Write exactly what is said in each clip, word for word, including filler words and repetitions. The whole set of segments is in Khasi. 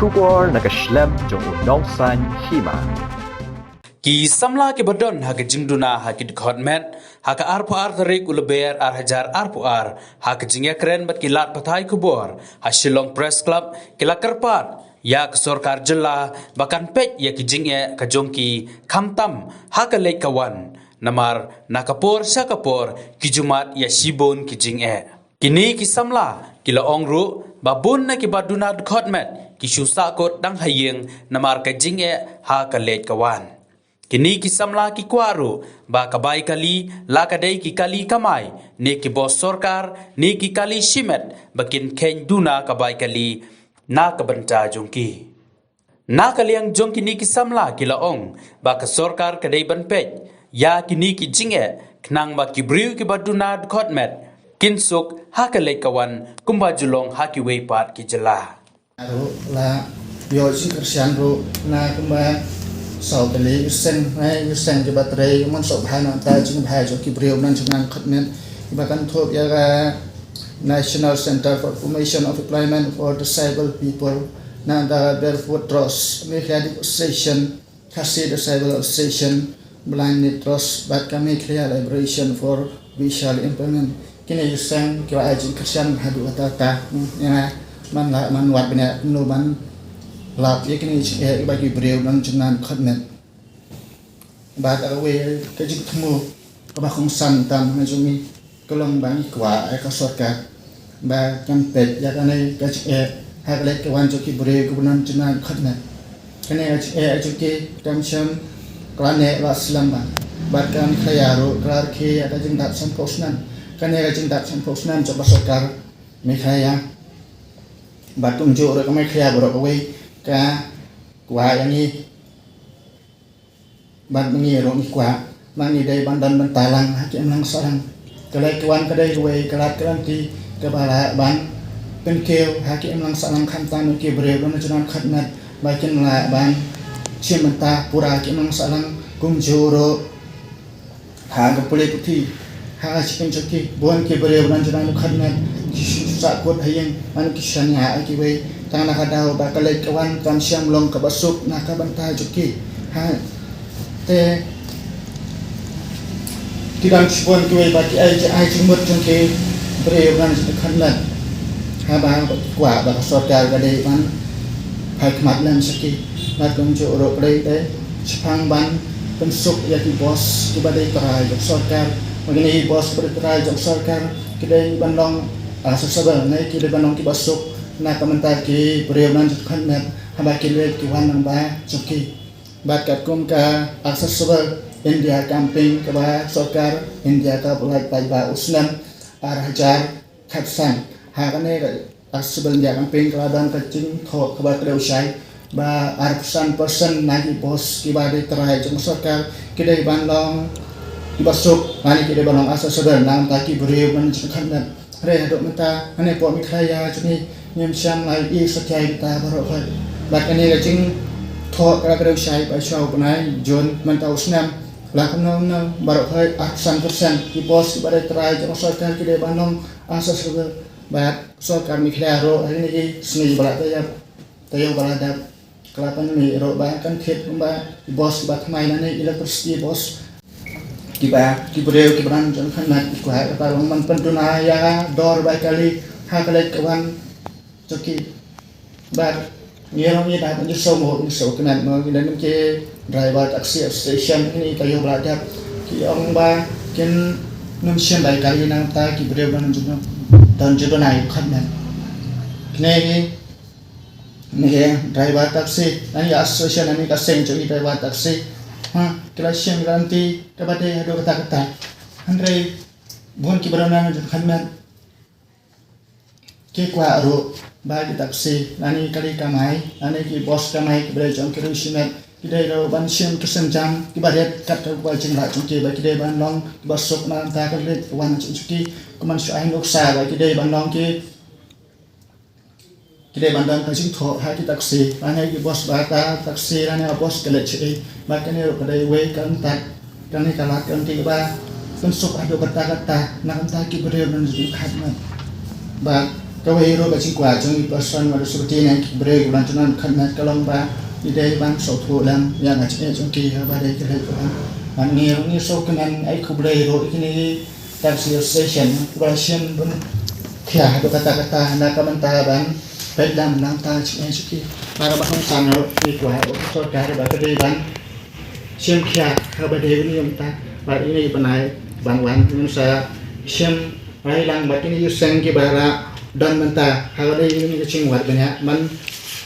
Khubor na ka shlem jong u Nongsaiñ Hima. Ki samla kiba don ha ka jingduna ha ki dkhot met ha ka arphew ar tarik u Lber ar hajar arphew ar ha ka jingïakren bad ki lad pathai khubor ha Shillong Press Club ki la kyrpad ïa ka sorkar jylla ba kan peit ïa ki jingeh ka jong ki khamtam ha ka leit ka wan, namar na ka por sha ka por ki ju mad ïa shibun ki jingeh. Kine ki samla ki la ong ruh ba bun na kiba duna dkhot met ki shu sahkut dang ha ïing namar ka jingeh ha ka leit ka wan. Kine ki samla ki kwah ruh ba ka bai kali, la ka dei ki kali kamai ne ki bos sorkar ne ki kali shimet, ba kin kheiñ duna ka bai kali na ka bynta jong ki. Na ka liang jong kine ki samla ki la ong ba ka sorkar ka dei ban peit ïa kine ki jingeh khnang ba ki briew kiba duna dkhot met kin suk ha ka leit ka wan kumba ju long ha kiwei pat ki jylla. Ruh la ïoh jingkyrshan ruh na kumba saw tylli ki seng, eh, ki seng kiba trei, man suk bha na ka bynta jong ki briew na ka bynta dkhot met, kiba kynthup ïa ka National Centre for Promotion of Employment for Disabled People, na ka bynta Barefoot Trust, Meghalaya Disabled Association, Khasi Disabled Association, Blindness Trust, bad ka Meghalaya Liberation for Visually Impairment. Kine ki seng kiba ai jingkyrshan haduh katta katta. Hmm, ïa nga man la, man wad bniah kumno ban lap ïa kine ki jingeh kiba ki briew na ka bynta dkhot met. Bad kawei ka jingthmu kaba kongsan tam na jong ngi ka long ba ngi kwah ïa ka sorkar ba kan peit ïa kane ka jingeh ha ka leit ka wan jong ki briew kiba na ka bynta dkhot met. Kane ka jingeh jong ki kam shym ka la neh la slem bha. Bad ka Meghalaya ruh ka la rkhie ïa ka jingdap sanphew snem. Kane ka jingdap sanphew snem jong ka sorkar Meghalaya. Bad kumjuh ruh ka Meghalaya baroh kawei ka kwah ïa ngi. Bad ma ngi ruh ngi kwah ba ngi dei ban don bynta lang ha ki imlang sahlang. Ka leit ka wan ka dei kawei ka lad ka lynti kaba lah ban pynkiew ha ki imlang sahlang, khamtam ïa ki briew na ka bynta dkhot met ba kin lah ban shim bynta pura ki imlang sahlang. Kumjuh ruh ha ka pule puthi, ha ka shu pynjot ki, bun ki briew na ka bynta dkhot met ki shu sahkut ha ïing, man ki shaniah ïa kiwei, tang na ka daw ba ka leit ka wan kam shym long kaba suk na ka bynta jong ki. Ha, te ki dang shibun kiwei ba ki ai, ai jingmut jong ki briew na ka bynta dkhot met. Haba ki kwah ba ka sorkar ka dei ban phai khmat lem sha ki. Bad kumjuh ruh ka dei te shaphang ban pynsuk ïa ki bos kiba dei trai jong sorkar. Ba kine ki bos kiba dei trai jong sorkar ki dei ban long, ah, accessible ne ki dei ban long kiba suk na ka bynta ki briew na ka bynta dkhot met haba ki leit ki wan lyngba jong ki. Bad katkum ka Accessible India Campaign kaba sorkar India ka pynlait paidbah u snem ar hajar khatsan. Ha kane ka Accessible India Campaign ka la don ka jingthoh kaba kdew shai ba arphew san percent na ki bos kiba dei trai jong sorkar ki dei ban long kiba suk, lane ki dei ban long accessible na ka bynta ki briew na ka bynta dkhot met. Hynrei haduh mynta hangne hapoh Meghalaya jong ngi ngim shym la ïohi satia ïa kata baroh khoit. Bad kane ka jingthoh ka la kdew shai ba shuwa u bnai June mynta u snem, la kumno kumno baroh khoit arphew san percent ki bos kiba dei trai jong sorkar ki dei ban long accessible. Bad sorkar Meghalaya ruh ha kine ki sngi ba la dep, taïew ba la dep, ka la pynmih ruh ba kan thied kumba ki bos kiba thymmai lane electricity bos, kiba ki briew kiba na ka bynta dkhot met ki kwah kata long ban pynduna ïa ka dor bai kali ha ka leit ka wan jong ki. Bad ngi ruh ngi dap ngi sngewsih, ngi sngewkmen mo, ngi don ki driver taxi association, ngi taïew ba la dep ki ong ba kin nym shim bai kali na ka bynta ki briew ba don jingduna ïa ka dkhot met. Kine ki, kine ki driver taxi, lane ka association, lane ka seng jong ki driver taxi, ha, ki la shim ka lynti kaba dei haduh katta katta. Hynrei bun kiba don na ka bynta dkhot met ki kwah ruh ba ki taxi lane ki kali kamai lane ki bos kamai kiba dei jong ki riewshimet ki dei ruh ban shim ki sienjam kiba rit kat kaba jingleh jong ki, ba ki dei ban long kiba suk na ka bynta ka leit ka wan jong ki. Kumba shu ai nuksa ba ki dei ban long ki, ki dei ban don ka jingthoh ha ki taxi lane ki bos ba ka taxi lane ka bos ka leit shaei. Bad kane ruh ka dei kawei ka lynti, kane ka lad ka lynti kaba pynsuk haduh katta katta na ka bynta ki briew na ka bynta dkhot met. Bad Kawei ruh ka jingkwah jong i Pastor Madhu Subati ne ki briew ki ban tynrai khat met ka long ba i dei ban sngewthuh lem ïa ka jingeh jong ki haba dei ka leit ka wan. Ban ngi ruh ngi sngewkmen ai khublei ruh ïa kine ki taxi association ba shim bun khia haduh katta katta na ka bynta ban peit lem na ka bynta jingeh jong ki. Para ba hong san ruh ngi kwah ruh ka sorkar ba ka dei ban shim khia haba dei uni ym ta ba uni bnai ban wan ngin sa shim rai lang bad uni ïa seng kiba la don mynta haba dei uni ka jingwad bniah man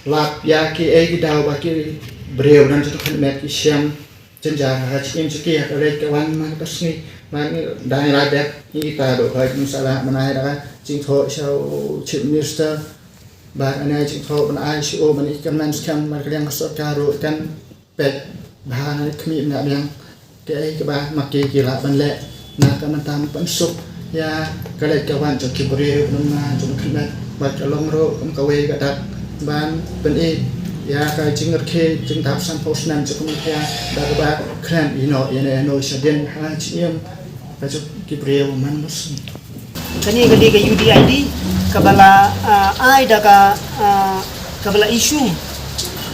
lap ïa ki ei ki daw ba ki briew nan jatu khan met ki shim jynjar ha jingim jong ki ha ka leit ka wan man ka sngi man dang la dep ïa kita do ka ngin sa la bnai da ka jingthoh sha u Chief Minister bad ane jingthoh ban ai sha u ban i kyrmen skhem bad ka liang ka sorkar ruh kan peit bha na khmih na biang kaei kaba ma ki ki lah ban leh na ka bynta ban pynsuk ïa ka leit ka wan jong ki briew na jong ka met bad ka long ruh kum kawei ka dak ban pyni ïa ka jingrkhie jingdap sanphew snem jong ka met ïa da kaba khlem ïehnoh ïa ne ïehnoh shadien ha jingim ka jong ki briew man ka sngi. Kane ka dei ka U D I D kaba la, ah, ai da ka, ah, kaba la issue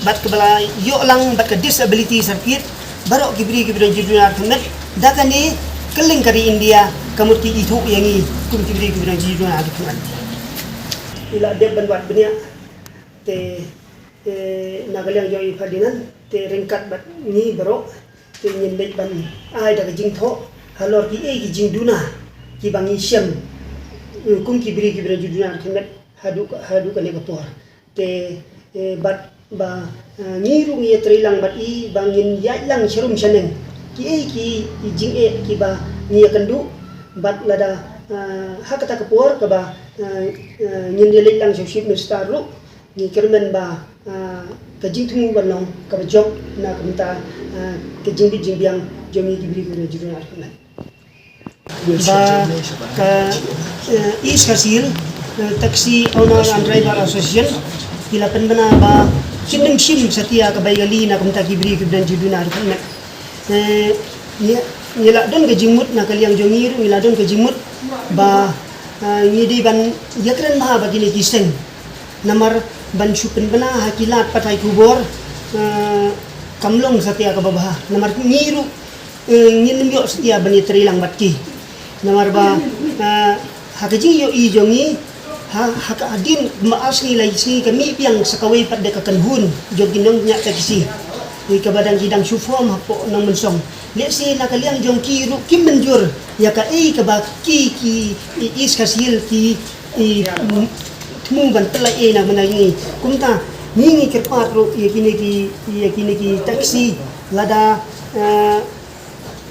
bad kaba la ïoh lang bad ka disability certificate baroh ki briew kiba don jingduna arthamet da kane kylleng ka ri India ka mut ki ithuh ïa ngi kum ki briew kiba don jingduna arthamet. I la dep ban wad bniah te, eh, na ka liang jong i Ferdinand te ryngkat bad ngi baroh te ngin leit ban ai da ka jingthoh halor kiei ki jingduna kiba ngi shem, eh, kum ki briew kiba don jingduna arthamet haduh ka, haduh kane ka por. Te, eh, bad ba, eh, ngi ruh ngi ïatrei lang bad i ba ngin ïaid lang sharum shaneng kiei ki, ki jingeh kiba ngi ïakynduh bad lada, eh, ha kata ka por kaba, eh, eh, ngin ïaleit lang sha u Chief Minister ruh ngi kyrmen ba, ah, ka jingthmu ban long kaba jop na ka bynta, ah, ka jingbit jingbiang jong ngi ki briew kiba don jingduna arthamet. Ba ka, eh, East Khasi Hills, eh, Taxi Owner and Driver Association ki la pynbna ba kin nym shim satia ka bai kali na ka bynta ki briew kiba don jingduna arthamet. Eh, ngi, ngi la don ka jingmut na ka liang jong ngi ruh ngi la don ka jingmut ba, ah, ngi dei ban ïakren bha bad kine ki seng. Namar ban shu pynbna ha ki lad pathai khubor, eh, kam long satia kaba bha. Namar ngi ruh, eh, ngin nym ïoh satia ban ïatrei lang bad ki. Namar ba, eh, ha ka jingïohi jong ngi ha, ha ka hadien ba ar sngi lai sngi ka mih biang sa kawei pat da ka kynhun jong ki nongñiah taxi. Ïa kaba dang ki dang shu form hapoh Nongmynsong. Lehse na ka liang jong ki ruh kim mynjur ïa kaei kaba ki, ki, i, East Khasi Hills ki, i, mm, thmu ban pynlait ei na ka bynta ngi. Kumta ngi ngi kyrpad ruh ïa kine ki, ïa kine ki taxi lada, eh,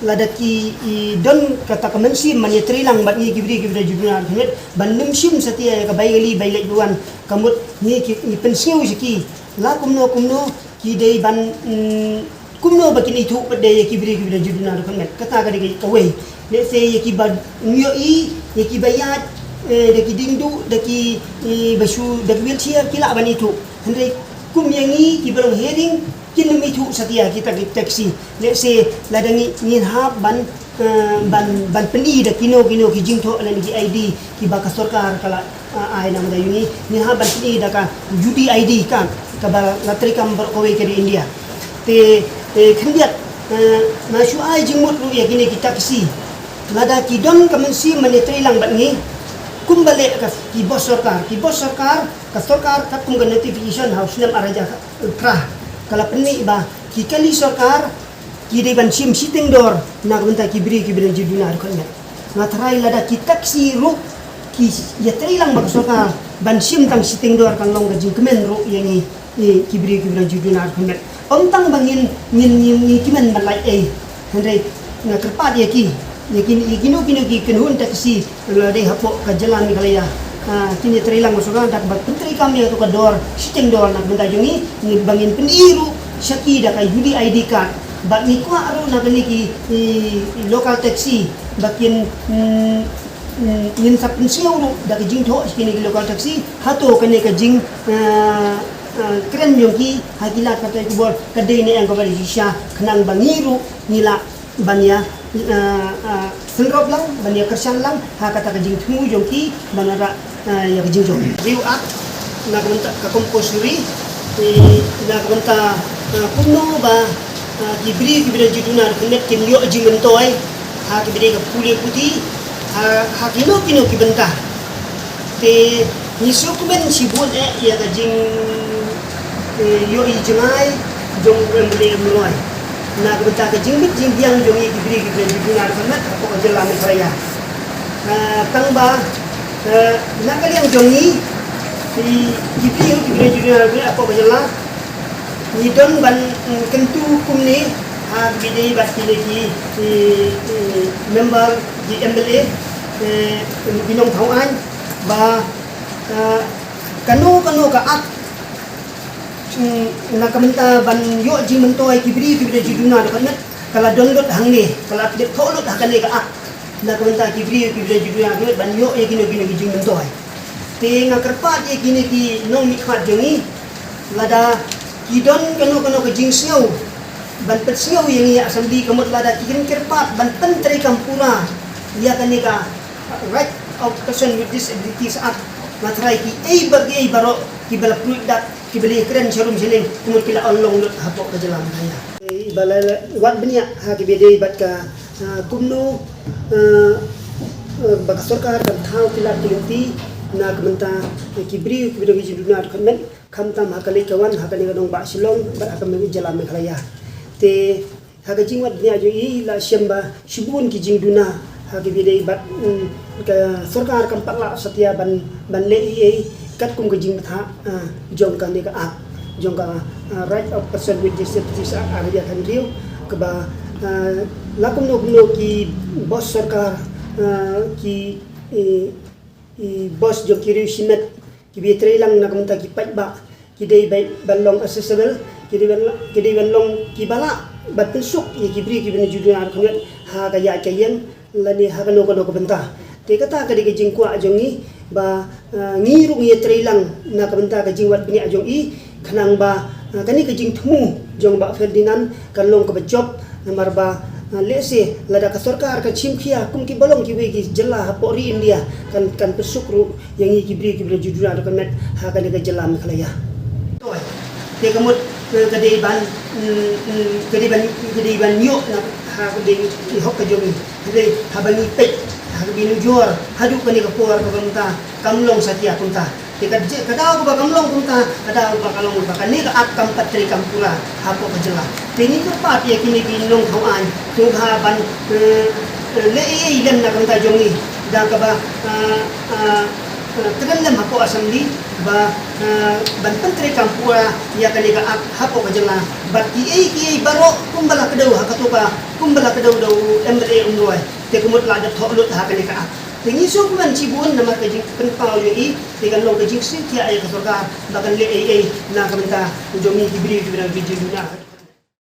lada ki, i, don kata ka mynsiem ban ïatrei lang bad ngi ki briew kiba don jingduna arthamet ban nym shim satia ïa ka bai kali bai leit bai wan ka mut ngi ki, ngi pynsngew sha ki la kumno kumno ki dei ban, mm, kumno ba kin ithuh pat de ïa ki briew kiba don jingduna arthamet. Kata ka dei kawei. Lehse ïa kiba ym ïohi, ïa kiba ïaid, eh, da ki diengduh, da ki, eh, ba shu, da ki wheelchair ki lah ban ithuh. Hynrei kum ïa ngi kiba long hearing kin nym ithuh satia kita ki taxi. Lehse lada ngi, ngin hap ban, eh, ban, ban pyni da kino kino ki jingthoh lane ki I D kiba ka sorkar ka la, ah, ai na ka bynta ïa ngi, ngin hap ban pyni da ka U D I D card kaba la treikam baroh kawei ka ri India. Te, te khyndiat, eh, nga shu ai jingmut ruh ïa kine ki taxi. Lada ki don ka mynsiem ban ïatrei lang bad ngi kumba leh ka ki boss sorkar, ki boss sorkar, ka sorkar katkum ka notification ha u snem ar hajar phra ka la pyni ba ki kali sorkar ki dei ban shim shiteng dor na ka bynta ki briew kiba don jingduna arthamet. Nga tharai lada ki taxi ruh ki ïatrei lang bad ka sorkar ban shim tang shiteng dor kan long ka jingkmen ruh ïa ngi, ïa ki briew kiba don jingduna arthamet. Ym tang ba ngin, ngin, ngin, ngin kmen ban lait ei. Hynrei nga kyrpad ïa ki, ïa ki, ïa kino kino ki kynhun taxi la dei hapoh ka jylla Meghalaya. Ah, kin ïatrei lang bad sorkar da kaba pyntreikam ïa kato ka dor, shiteng dor na ka bynta jong ngi, ngi ba ngin pyni ruh sha ki da ka U D I D card. Bad ngi kwah ruh na kane ki, i, i local taxi ba kin, mm, mm, ngin sa pynsngew ruh da ka jingthoh sha kine ki local taxi. Hato kane ka jing, ah, ah, kren jong ki ha ki lad pathai khubor ka dei ne em kaba dei shisha khnang ba ngi ruh ngi lah ban ïa, ah, ah, synrop lang, ban ïa kyrshan lang ha kata ka jingthmu jong ki ban wanrah, Ah, ïa ka jingjop. Riew ak, na ka bynta ka compulsory, eh, na ka bynta, ah, kumno ba, ah, ki briew kiba don jingduna dkhot met kin ïoh jingmyntoi ha kiba dei ka pule puthi, ha, ha kino kino ki bynta. Te ngi sngewkmen shibun eh ïa ka jing, eh, ïohi jngai jong u M L A Umroi na ka bynta ka jingbit jingbiang jong ngi ki briew kiba don jingduna dkhot met hapoh ka jylla Meghalaya. Ah, tang ba, eh, na ka liang jong ngi, ki, ki briew kiba don jingduna dkhot met hapoh ka jylla, ngi don ban, mm, kyntu kumne ha kiba dei bad kine ki, ki, ki member, ki M L A, eh, ki nongthaw aiñ ba, eh, kano kano ka ak, mm, na ka bynta ban ïoh jingmyntoi ki briew kiba don jingduna dkhot met ka la don lut hangne, ka la dep thoh lut ha kane ka ak. Na ka bynta ki briew kiba don jingduna dkhot met ban ïoh ïa kino kino ki jingmyntoi. Te nga kyrpad ïa kine ki nongmihkhmat jong ngi, lada ki don kano kano ka jingsngew ban pynsngew ïa ngi ïa Assembly, ka mut lada ki kyrpad ban pyntreikam pura ïa kane ka Right of Person with Disabilities Act, nga tharai kiei ba kiei baroh kiba la pynlong dak, kiba la kren sharum shaleng, kumut ki la ong long lut hapoh ka jylla Meghalaya. Ba la, la wad bniah ha kiba dei bad ka, ah, kumno, ah, ah, ba ka sorkar kan thaw ki lad ki lynti na ka bynta ki briew kiba don jingduna dkhot met, khamtam ha ka leit ka wan ha kane ka nongbah Shillong bad ha ka jylla Meghalaya. Te ha ka jingwad bniah jong i la shem ba shibun ki jingduna ha kiba dei bad, mm, ka sorkar kam pat lah satia ban, ban leh ei ei katkum ka jingbthah, ah, jong kane ka ak, jong ka, ah, Right of Person with Disabilities Act ar hajar khathynriew, kaba, ah, la kumno kumno ki boss sorkar, ah, ki, i, i boss jong ki riew shimet, kiba ïatrei lang na ka bynta ki paidbah, ki dei ban, ban long accessible, ki dei ban, ki dei ban long kiba lah ban pynsuk ïa ki briew kiba don jingduna dkhot met ha ka ïaid ka ïeng lane ha kano kano ka bynta. Te kata ka dei ka jingkwah jong ngi ba, ah, ngi ruh ngi ïatrei lang na ka bynta ka jingwad bniah jong i, khnang ba, ah, kane ka jingthmu jong Bah Ferdinand kan long kaba jop, namar ba, ah, lehse lada ka sorkar kan shim khia kum kiba long kiwei ki jylla hapoh ri India, kan, kan pynsuk ruh ïa ngi ki briew kiba don jingduna dkhot met ha kane ka jylla Meghalaya. Te ka mut, eh, ka dei ban, mm, mm, ka dei ban, ka dei ban ïoh na ha ka dei i hok ka jong ngi. Hynrei haba ngi peit ha kaba nujor haduh kane ka por kaba mynta kam long satia kumta. Te ka je-, ka daw kaba kam long kumta, ka daw kaba ka long kumta, kane ka ak kam pat treikam pura hapoh ka jylla. Te ngi kyrpad ïa kine ki nongthaw aiñ, to ba ban, eh, eh, leh ei ei lem na ka bynta jong ngi da kaba, eh, eh, eh, kren lem hapoh Assembly ba, eh, ban pyntreikam pura ïa kane ka ak hapoh ka jylla. Bad kiei kiei baroh kumba la kdew ha kato ka, kumba la kdew da u M L A Umroi, te ka mut la dep thoh lut ha kane ka ak. Te ngi sngewkmen shibun namar ka jingpynpaw jong i, te kan long ka jingsngewthuh ïa ka sorkar ba kan leh ei ei na ka bynta jong ngi ki briew kiba don jingduna.